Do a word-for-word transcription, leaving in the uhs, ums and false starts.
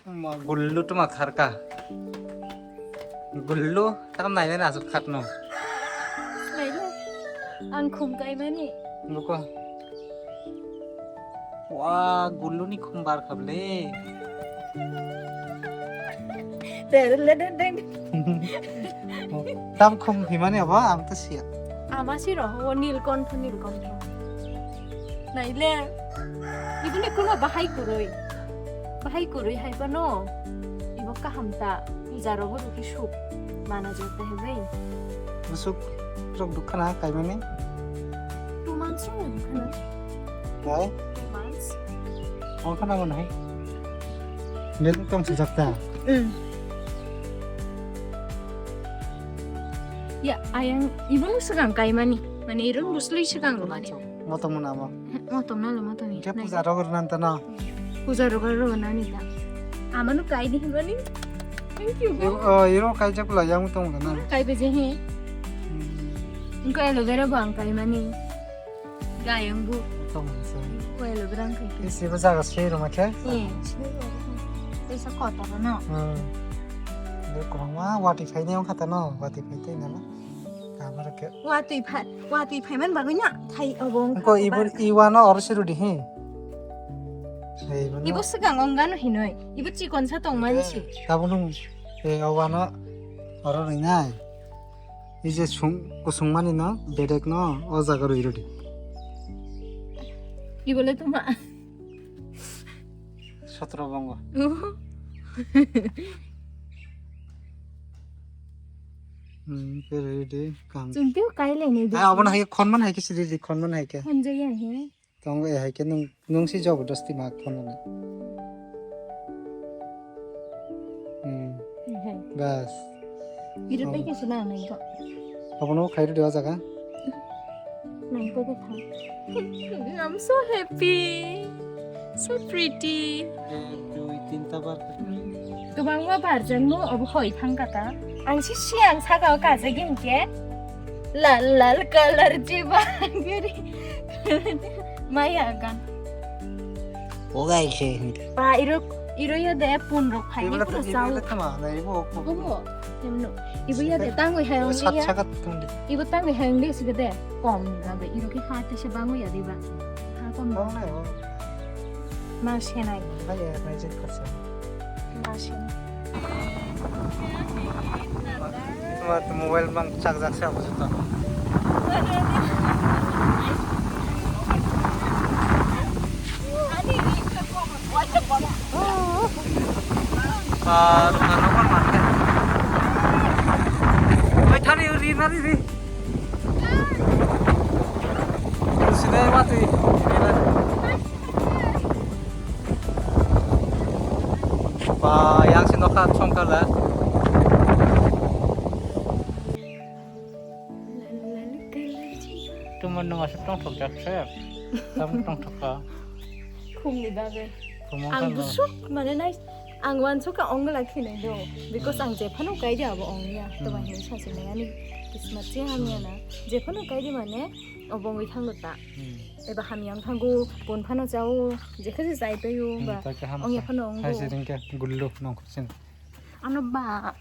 Gullu tuma kharka. Gullu takam nainai asuk khatno. Naile. Ang khum kaimani. Buko. Wa, gullu ni khum bar khable. Dere le deng deng. Tam khum himani abo ang ta siya. Ama siro, o nilkontho, nilkontho. Naile, ibini kuno bahai kurui. Bahai kurui hai bano. Ibo kaham ta, puja rogo ruki suk. Mana jor te hebai. Busuk rok dukha na kaimani. Two months rok dukha na. Hai? Two months. Ang khana mo nai. Nel tong sejak ta. Hmm. Ya, ayang, ibung segang kaimani. Mane irung buslui segang mane. Motom na mo. Motom na lo motom ni. Ke puja rok rwna ta na. Puja rok rwna ni ta. Amanu kai di himani. Thank you. Iro, oh, iro kai jak la yang tong na. Kai be je he. Hmm. Engko aloe vera bo ang kaimani. Gayung bu. Tong sa. Ko aloe vera ang kai. Isi ba jaga se ro ma khe. Eh. Esa kota ba no. Hmm. Iro ko ma wati phai ne ong khata no, wati phai te na. Kabar ke. Watwi phai, watwi phaiman bagwi na thai obo wngkha. Ko ibu iwano oro se rudi he. Ibu swkang ongano hinoi. Ibu chikon sa tongmani si. Tabuk nung e owano oro rinai. Ije sung kusung mani no bedek no o jaga rwi rudi. Ibole tuma. Sotro bongo. Hmm, ke ready, kam. Chumtio kai le ni. Ai, abon hai khonman hai ke sidi di, khonman hai ke. Khonjaya he. Tong e hai ke nung, nung si job dosti ma khonman. Hmm. Hai. Bas. Iru tai ke suna nai ko. Abono khai rudi o jaga. Nang ko ko thang. I'm so happy. So pretty. Ek, dui, tinta bar. Kwbangma barjak no obo hoi thang kata. Ang si siang saka o kajagin ke. Lal lal color jiba giri. Maya gan. Ogai se. Pa iro, iro ya de pun rok phai ni pura sao. Tama na ibo ko. Obo. Temno. Ibo ya de tangwi hai ong ya. Sat sakat tungdi. Ibo tangwi hai ong de sigede. Kom ni babe. Iro ki hati se bangu ya diba. Ha kom. Bang na yo. Ma senai. Hai ya, hai jin kasa. Ma senai. Tuma tu mobile mang chak jak se apa juta. Ah, rukna rukna market. Oi, thari, ri, thari, ri. Sini mati. Ba, yang si nokha chongkala. Tumor nung asuk tongthok jak se. Tam tongthok ka. Khumni bagwi. Khumung ang kan busuk mane nai, ang wansuk ka ongla khinai do. Because ang jephano kaidi abo ongya. To bahini sasi nai ani kismat se hamya na. Jephano kaidi mane obongwi thanglo ta. Hmm. Eba hamya wng thango, pon phano chao, jekhe je chai twi o, hmm, ba, tak ham ong ya sa. Phano ong hai go. Se ringke gullu nongkhor sin. Ano ba.